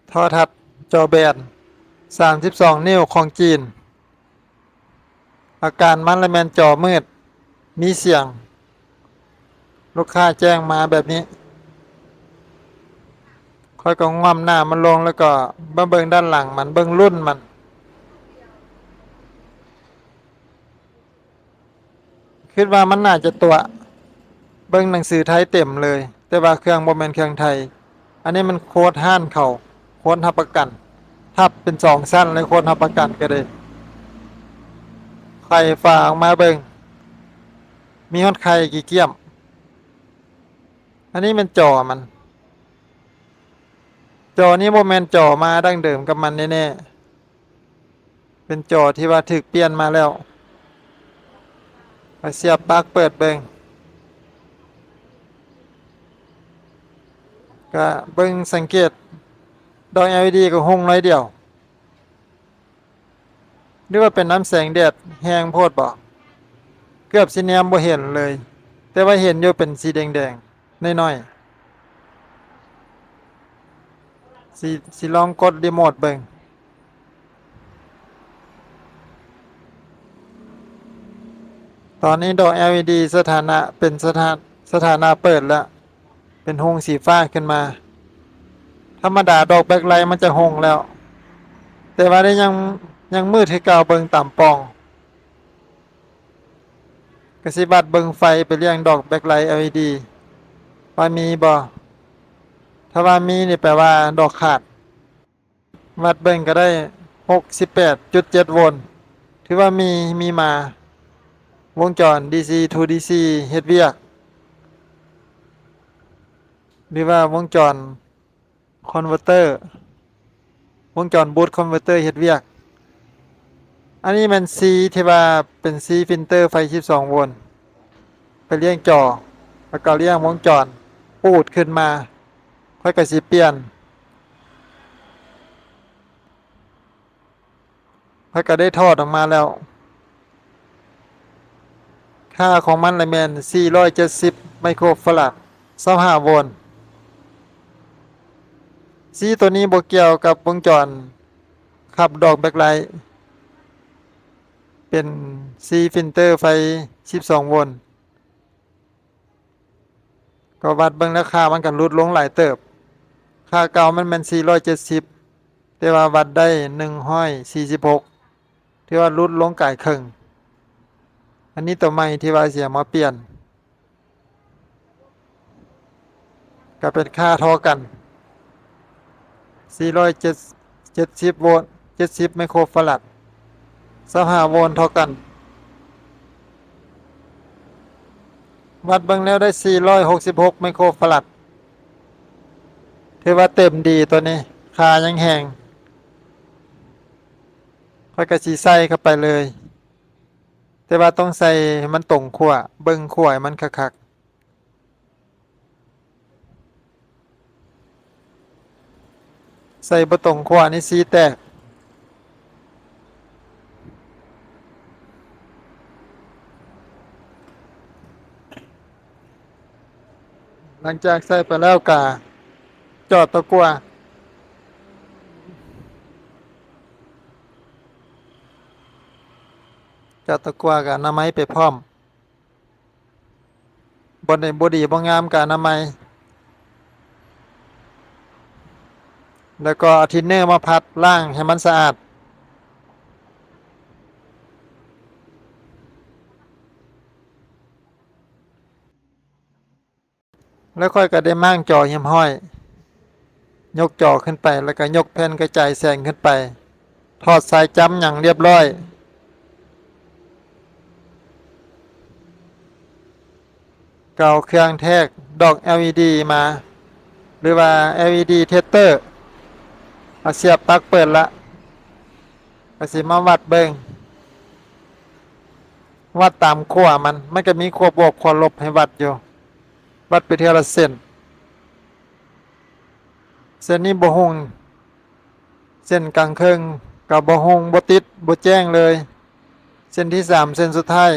ໂທລະທັດຈໍແບນສາມສິບສອງນິ້ວຂອງຈີນ. ອາການມັນລະແມ່ນຈໍມືດ, ມີສຽງ. ລູກຄ້າແຈ້ງມາແບບນີ້. ຂ້ອຍກໍງ່ອມໜ້າມັນລົງ ແລ້ວກໍມາເບິ່ງດ້ານຫຼັງມັນ, ເບິ່ງລຸ້ນມັນ. ຄິດວ່າມັນໜ້າຈະຕົວະ, ເບິ່ງໜັງສືໄທເຕັມເລີຍ, ແຕ່ວ່າເຄື່ອງບໍ່ແມ່ນເຄື່ອງໄທ. ອັນນີ້ມັນໂຄດຮ້ານເຂົາ, ໂຄດຮັບປະກັນ, ທັບເປັນສອງຊັ້ນເລີຍ, ໂຄດຮັບປະກັນກໍໄດ້. ໄຂຝາອອກມາເບິ່ງ, ມີຮອດໄຂ່ຂີ້ກ້ຽມ. ອັນນີ້ແມ່ນຈໍມັນ. ຈໍນີ້ບໍ່ແມ່ນຈໍມາດັ້ງເດີມກັບມັນແນ່ໆ. ເປັນຈໍທີ່ວ່າຖືກປ່ຽນມາແລ້ວ. ຂ້ອຍສຽບປລັກເປີດເບິ່ງ. ກະເບິ່ງສັງເກດ, ດອກ ແອລອີດີ ກໍຮຸ່ງໜ້ອຍດຽວ. ຫຼືວ່າເປັນນ້ຳແສງແດດແຮງໂພດບໍ? ເກືອບຊິແນມບໍ່ເຫັນເລີຍ, ແຕ່ວ່າເຫັນຢູ່ເປັນສີແດງໆ ໜ້ອຍໆ. ຊິ ຊິລອງກົດຣີໂມດເບິ່ງ. ຕອນນີ້ດອກ ແອລອີດີ ສະຖານະເປັນສະຖານ- ສະຖານະເປີດແລ້ວ, ເປັນຮຸ່ງສີຟ້າຂຶ້ນມາ. ທຳມະດາດອກແບັກໄລມັນຈະຮຸ່ງແລ້ວ, ແຕ່ວ່າໄດ້ຍັງ ຍັງມືດຄືເກົ່າ, ເບິ່ງຕາມປ່ອງ. ກະຊິວັດເບິ່ງໄຟໄປລ້ຽງດອກແບັກໄລ ແອລອີດີ ວ່າມີບໍ່. ຖ້າວ່າມີນີ້ແປວ່າດອກຂາດ. ວັດເບິ່ງກໍໄດ້ຫົກສິບແປດຈຸດເຈັດໂວນ, ຖືວ່າມີ ມີມາ. ວົງຈອນ ດີຊີ ທູ ດີຊີ ເຮັດວຽກ ຫຼືວ່າວົງຈອນ ຄອນເວີເຕີ, ວົງຈອນບູດຄອນເວີເຕີເຮັດວຽກ. ອັນນີ້ແມ່ນຊີທີ່ວ່າເປັນຊີຟິນເຕີໄຟສິບສອງໂວນ ໄປລ້ຽງຈໍ, ແລ້ວກໍລ້ຽງວົງຈອນປູດຂຶ້ນມາ. ຂ້ອຍກໍຊິປ່ຽນ. ຂ້ອຍກໍໄດ້ຖອດອອກມາແລ້ວ. ຄ່າຂອງມັນລະແມ່ນສີ່ຮ້ອຍເຈັດສິບໄມໂຄຣຟາຣາດ, ຊາວຫ້າໂວນ. ຊີໂຕນີ້ບໍ່ກ່ຽວກັບວົງຈອນຂັບດອກແບັກໄລ, ເປັນຊີຟິນເຕີໄຟສິບສອງໂວນ. ກໍວັດເບິ່ງແລ້ວ ຄ່າມັນກໍຫຼຸດລົງຫຼາຍເຕີບ. ຄ່າເກົ່າມັນແມ່ນສີ່ຮ້ອຍເຈັດສິບ, ແຕ່ວ່າວັດໄດ້ໜຶ່ງຮ້ອຍສີ່ສິບຫົກ, ຖືວ່າຫຼຸດລົງກາຍເຄິ່ງ. ອັນນີ້ໂຕໃໝ່ທີ່ວ່າຊິເອົາມາປ່ຽນ ກໍເປັນຄ່າທໍ່ກັນ. ສີ່ຮ້ອຍເຈັດສິບໂວນ, ເຈັດສິບໄມໂຄຣຟາຣາດ, ຊາວຫ້າໂວນທໍ່ກັນ. ວັດເບິ່ງແລ້ວໄດ້ສີ່ຮ້ອຍຫົກສິບຫົກໄມໂຄຣຟາຣາດ. ຖືວ່າເຕັມດີໂຕນີ້, ຄ່າຍັງແຮງ. ຂ້ອຍກໍຊິໃສ່ເຂົ້າໄປເລີຍ, ແຕ່ວ່າຕ້ອງໃສ່ໃຫ້ມັນຕົງຂົ້ວ, ເບິ່ງຂົ້ວໃຫ້ມັນຄັກໆ. ໃສ່ບໍ່ຕົງຂົ້ວນີ້ຊີແຕກ. ຫຼັງຈາກໃສ່ໄປແລ້ວກະຈອດຕະກົ່ວ, ຈອດຕະກົ່ວກັບອະນາໄມໄປພ້ອມ. ບໍ່ໄດ້ ບໍ່ດີບໍ່ງາມກໍອະນາໄມ, ແລ້ວກໍເອົາທິນເນີມາພັດລ້າງໃຫ້ມັນສະອາດ. ແລ້ວຂ້ອຍກໍໄດ້ມ້າງຈໍຮຽບຮ້ອຍ, ຍົກຈໍຂຶ້ນໄປ ແລ້ວກໍຍົກແຜ່ນກະຈາຍແສງຂຶ້ນໄປ, ຖອດສາຍຈ້ຳຫຍັງຮຽບຮ້ອຍ. ກໍເອົາເຄື່ອງແທກດອກແອລອີດີມາ ຫຼືວ່າແອລອີດີເທສເຕີ ເອົາສຽບປລັກເປີດລະ ກໍຊິມາວັດເບິ່ງ, ວັດຕາມຂົ້ວມັນ, ມັນກໍມີຂົ້ວບວກຂົ້ວລົບໃຫ້ວັດຢູ່, ວັດໄປເທື່ອລະເສັ້ນ. ເສັ້ນນີ້ບໍ່ຮຸ່ງ, ເສັ້ນກາງເຄິ່ງກໍບໍ່ຮຸ່ງ, ບໍ່ຕິດ, ບໍ່ແຈ້ງເລີຍ. ເສັ້ນທີສາມ ເສັ້ນສຸດທ້າຍ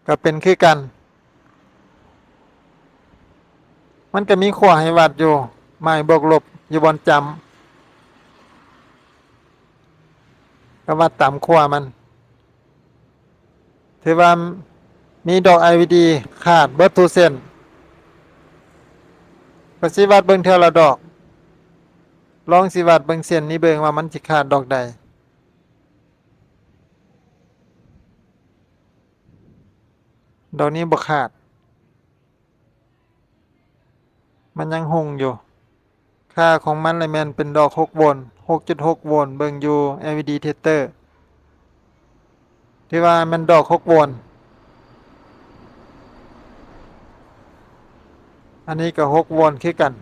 ກໍເປັນຄືກັນ. ມັນກໍມີຂົ້ວໃຫ້ວັດຢູ່, ໝາຍບວກລົບຢູ່ບ່ອນຈ້ຳ ກໍວັດຕາມຂວ້າມັນ. ຖືວ່າມີດອກ ແອລ ອີ ດີ ຂາດເບິດທຸກເສັ້ນ. ກໍຊິວັດເບິ່ງເທື່ອລະດອກ. ລອງຊິວັດເບິ່ງເສັ້ນນີ້ເບິ່ງວ່າມັນຊິຂາດດອກໃດ. ດອກນີ້ບໍ່ຂາດ. ມັນຍັງຮຸ່ງຢູ່. ຄ່າຂອງມັນລະແມ່ນເປັນດອກຫົກໂວນ, ຫົກຈຸດຫົກໂວນ, ເບິ່ງຢູ່ ແອລ ອີ ດີ ເທສເຕີ ຖືວ່າແມ່ນດອກຫົກໂວນ. ອັນນີ້ກໍຫົກໂວນຄືກັນ.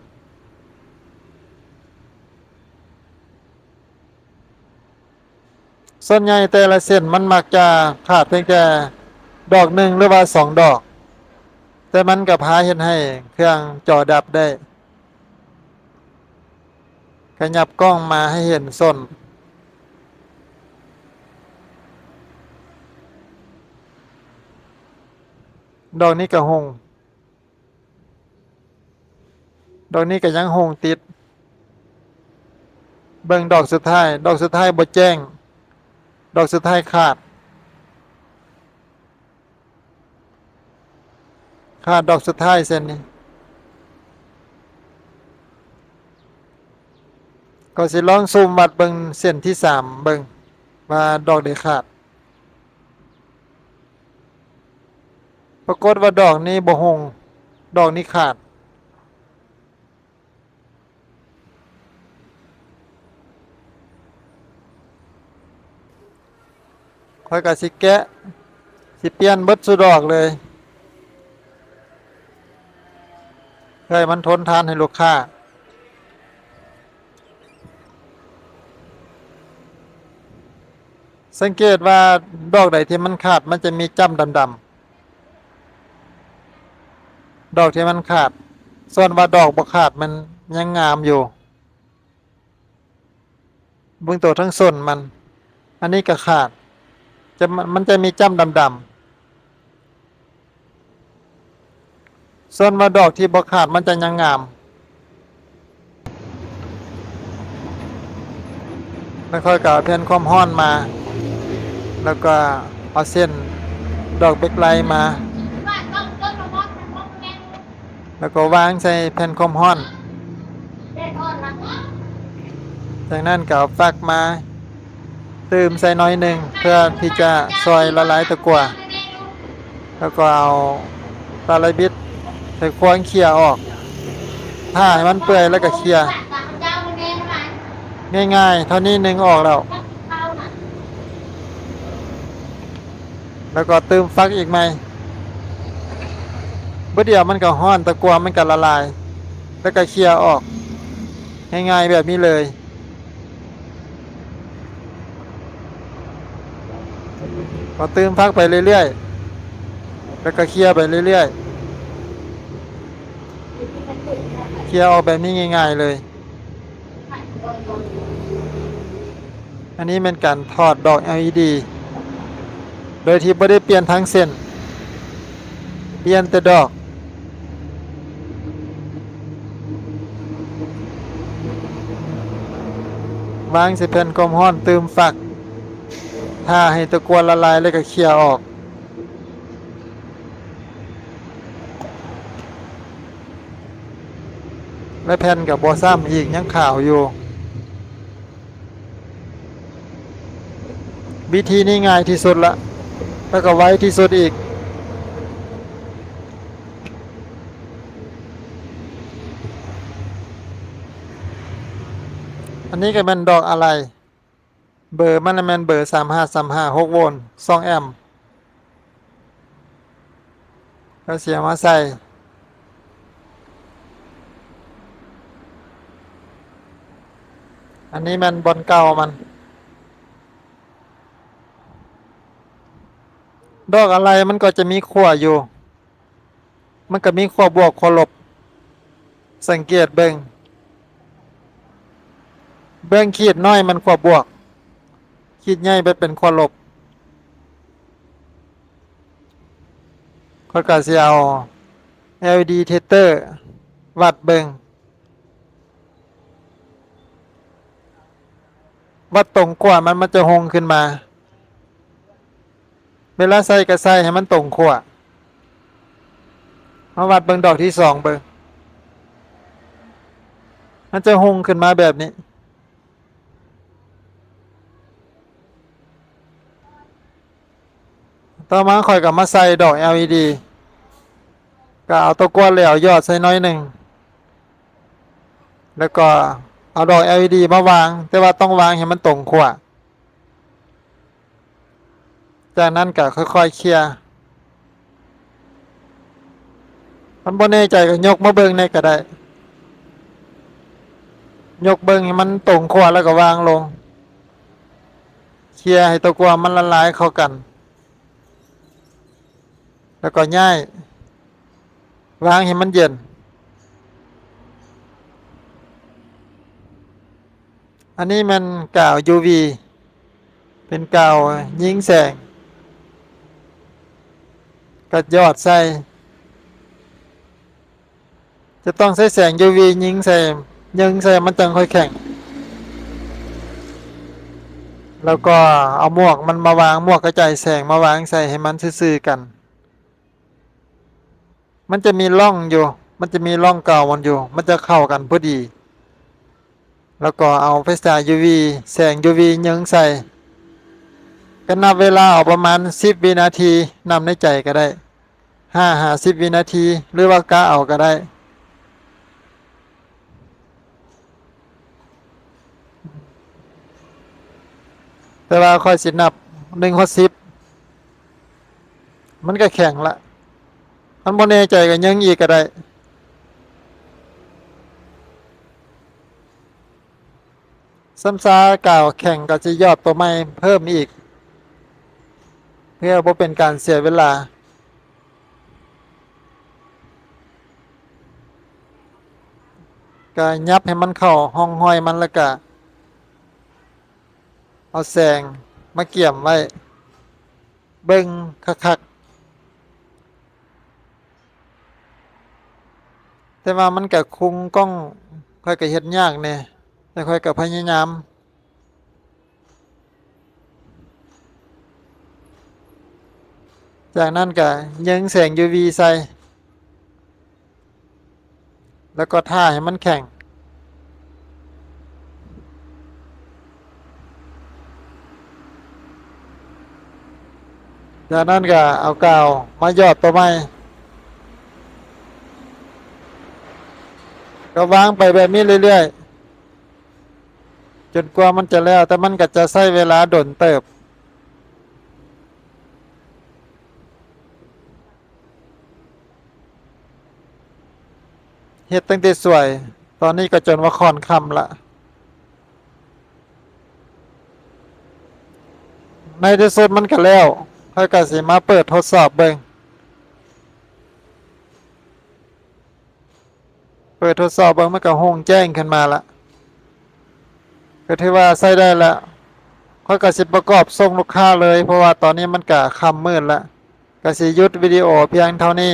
ສ່ວນໃຫຍ່ແຕ່ລະເສັ້ນມັນມັກຈະຂາດພຽງແຕ່ດອກໜຶ່ງ ຫຼືວ່າສອງດອກ, ແຕ່ມັນກໍພາເຮັດໃຫ້ເຄື່ອງຈໍດັບໄດ້. ຂະຫຍັບກ້ອງມາໃຫ້ເຫັນສົ້ນ. ດອກນີ້ກໍຮຸ່ງ. ດອກນີ້ກໍຍັງຮຸ່ງຕິດ. ເບິ່ງດອກສຸດທ້າຍ, ດອກສຸດທ້າຍບໍ່ແຈ້ງ, ດອກສຸດທ້າຍຂາດ, ຂາດດອກສຸດທ້າຍເສັ້ນນີ້. ກໍຊິລອງຊູມວັດເບິ່ງເສັ້ນທີສາມເບິ່ງວ່າດອກໃດຂາດ. ປາກົດວ່າດອກນີ້ບໍ່ຮຸ່ງ, ດອກນີ້ຂາດ. ຂ້ອຍກໍຊິແກະ, ຊິປ່ຽນເບິດສູ່ດອກເລີຍ ເພື່ອໃຫ້ມັນທົນທານໃຫ້ລູກຄ້າ. ສັງເກດວ່າດອກໃດທີ່ມັນຂາດ ມັນຈະມີຈ້ຳດຳໆ, ດອກທີ່ມັນຂາດ. ສ່ວນວ່າດອກບໍ່ຂາດ ມັນຍັງງາມຢູ່. ເບິ່ງໂຕທັງສົ້ນມັນ, ອັນນີ້ກໍຂາດ, ຈະ, ມັນຈະມີຈ້ຳດຳໆ. ສ່ວນວ່າດອກທີ່ບໍ່ຂາດມັນຈະຍັງງາມ. ແລ້ວຂ້ອຍກໍເອົາແຜ່ນຄວາມຮ້ອນມາ, ແລ້ວກໍເອົາເສັ້ນດອກເບັກໄລມາ, ແລ້ວກໍວາງໃສ່ແຜ່ນຄວາມຮ້ອນ. ຈາກນັ້ນກໍເອົາຝັກມາ ຕື່ມໃສ່ໜ້ອຍໜຶ່ງ ເພື່ອທີ່ຈະຊ່ອຍລະລາຍຕະກົ່ວ, ແລ້ວກໍເອົາຕາລະບິດໃສ່ຂວາງເຂ່ຍອອກ, ຖ້າໃຫ້ມັນເປື່ອຍແລ້ວກໍເຂ່ຍ. ງ່າຍໆ ເທົ່ານີ້ໜຶ່ງອອກແລ້ວ, ແລ້ວກໍຕື່ມຝັກອີກໃໝ່. ບາດດຽວມັນກໍຮ້ອນ, ຕະກົ່ວມັນກໍລະລາຍ, ແລ້ວກໍເຂ່ຍອອກ. ງ່າຍໆແບບນີ້ເລີຍ. ກໍຕື່ມຝັກໄປເລື້ອຍໆ ແລ້ວກໍເຂ່ຍໄປເລື້ອຍໆ, ເຂ່ຍອອກແບບນີ້ງ່າຍໆເລີຍ. ອັນນີ້ແມ່ນການຖອດດອກ ແອລ ອີ ດີ ໂດຍທີ່ບໍ່ໄດ້ປ່ຽນທັງເສັ້ນ, ປ່ຽນແຕ່ດອກ. ວາງໃສ່ແຜ່ນຄວາມຮ້ອນ, ຕື່ມຝັກ, ຖ້າໃຫ້ຕະກົ່ວລະລາຍ ແລ້ວກໍເຂ່ຍອອກ. ແລະ ແຜ່ນກໍບໍ່ຊ້ຳອີກ, ຍັງຂາວຢູ່. ວິທີນີ້ງ່າຍທີ່ສຸດລະ ແລ້ວກໍໄວທີ່ສຸດອີກ. ອັນນີ້ກໍແມ່ນດອກອາໄຫຼ່, ເບີມັນແມ່ນເບີສາມຫ້າ ສາມຫ້າ ຫົກໂວນ, ສອງແອມ. ແລ້ວເສຍມາໃສ່. ອັນນີ້ແມ່ນບ່ອນເກົ່າມັນ. ດອກອາໄຫຼ່ມັນກໍຈະມີຂວ້າຢູ່, ມັນກໍມີຂວ້າບວກ ຂວ້າລົບ. ສັງເກດເບິ່ງ, ເບິ່ງຂີດນ້ອຍມັນຂວ້າບວກ, ຂີດໃຫຍ່ມັນເປັນຂວ້າລົບ. ຂ້ອຍກໍຊິເອົາ ແອລ ອີ ດີ ເທສເຕີ ວັດເບິ່ງ ວັດຕົງຂວາມັນ ມັນຈະຮຸ່ງຂຶ້ນມາ. ເວລາໃສ່ກໍໃສ່ໃຫ້ມັນຕົງຂວາ. ມາວັດເບິ່ງດອກທີສອງເບິ່ງ. ມັນຈະຮຸ່ງຂຶ້ນມາແບບນີ້. ຕໍ່ມາຂ້ອຍກໍມາໃສ່ດອກ ແອລອີດີ ກໍເອົາຕົວກວດແຫຼວຢອດໃສ່ໜ້ອຍໜຶ່ງ ແລ້ວກໍເອົາດອກ ແອລອີດີ ມາວາງ, ແຕ່ວ່າຕ້ອງວາງໃຫ້ມັນຕົງຂວາ. ຈາກນັ້ນກໍຄ່ອຍໆເຄຍ. ຄັນບໍ່ແນ່ໃຈກໍຍົກມາເບິ່ງແດ່ກໍໄດ້. ຍົກເບິ່ງໃຫ້ມັນຕົງຂວາແລ້ວກໍວາງລົງ. ເຄຍໃຫ້ຕົວກວດມັນລະລາຍເຂົ້າກັນ. ແລ້ວກໍຍ້າຍ ວາງໃຫ້ມັນເຢັນ. ອັນນີ້ແມ່ນກາວຢູວີ ເປັນກາວຍິງແສງ ກໍຢອດໃສ່. ຈະຕ້ອງໃຊ້ແສງຢູວີຍິງໃສ່ ຍິງໃສ່ມັນຈັ່ງຄ່ອຍແຂງ. ແລ້ວກໍເອົາໝວກມັນມາວາງ, ໝວກກະຈາຍແສງມາວາງໃສ່ໃຫ້ມັນຊື່ໆກັນ. ມັນຈະມີຮ່ອງຢູ່, ມັນຈະມີຮ່ອງກາວມັນຢູ່, ມັນຈະເຂົ້າກັນພໍດີ. ແລ້ວກໍເອົາໄຟສາຍຢູວີ ແສງຢູວີຍິງໃສ່. ກໍນັບເວລາເອົາປະມານສິບວິນາທີ, ນັບໃນໃຈກໍໄດ້. ຫ້າຫາສິບວິນາທີ ຫຼືວ່າກະເອົາກໍໄດ້. ແຕ່ວ່າຂ້ອຍຊິນັບໜຶ່ງຮອດສິບ ມັນກໍແຂງລະ. ຄັນບໍ່ແນ່ໃຈກໍຍິງອີກກໍໄດ້. ຊ້ຳຊາກາວແຂງກໍຊິຢອດຕົວໃໝ່ເພີ່ມອີກ ເພື່ອບໍ່ເປັນການເສຍເວລາ. ກະຫຍັບໃຫ້ມັນເຂົ້າຮ່ອງຮອຍມັນ ແລ້ວກະເອົາແສງມາກຽມໄວ້ ເບິ່ງຄັກໆ. ແຕ່ວ່າມັນກະຄຸງກ້ອງ, ຂ້ອຍກະເຮັດຍາກແດ່ ແຕ່ຂ້ອຍກະພະຍາຍາມ. ຈາກນັ້ນກະຍິງແສງຢູວີໃສ່ ແລ້ວກໍຖ້າໃຫ້ມັນແຂງ. ຈາກນັ້ນກໍເອົາກາວມາຢອດຕົວໃໝ່ ກໍວາງໄປແບບນີ້ເລື້ອຍໆ ຈົນກວ່າມັນຈະແລ້ວ, ແຕ່ມັນກໍຈະໃຊ້ເວລາດົນເຕີບ. ເຮັດຕັ້ງແຕ່ສວຍ, ຕອນນີ້ກໍຈົນວ່າຄ່ອນຄ່ຳລະ. ໃນທີ່ສຸດມັນກໍແລ້ວ, ຂ້ອຍກໍຊິມາເປີດທົດສອບເບິ່ງ. ເປີດທົດສອບເບິ່ງ ມັນກໍຮຸ່ງແຈ້ງຂຶ້ນມາລະ, ກໍຖືວ່າໃຊ້ໄດ້ລະ. ຂ້ອຍກໍຊິປະກອບສົ່ງລູກຄ້າເລີຍ, ເພາະວ່າຕອນນີ້ມັນກໍຄ່ຳມືດລະ. ກໍຊິຢຸດວິດີໂອພຽງເທົ່ານີ້.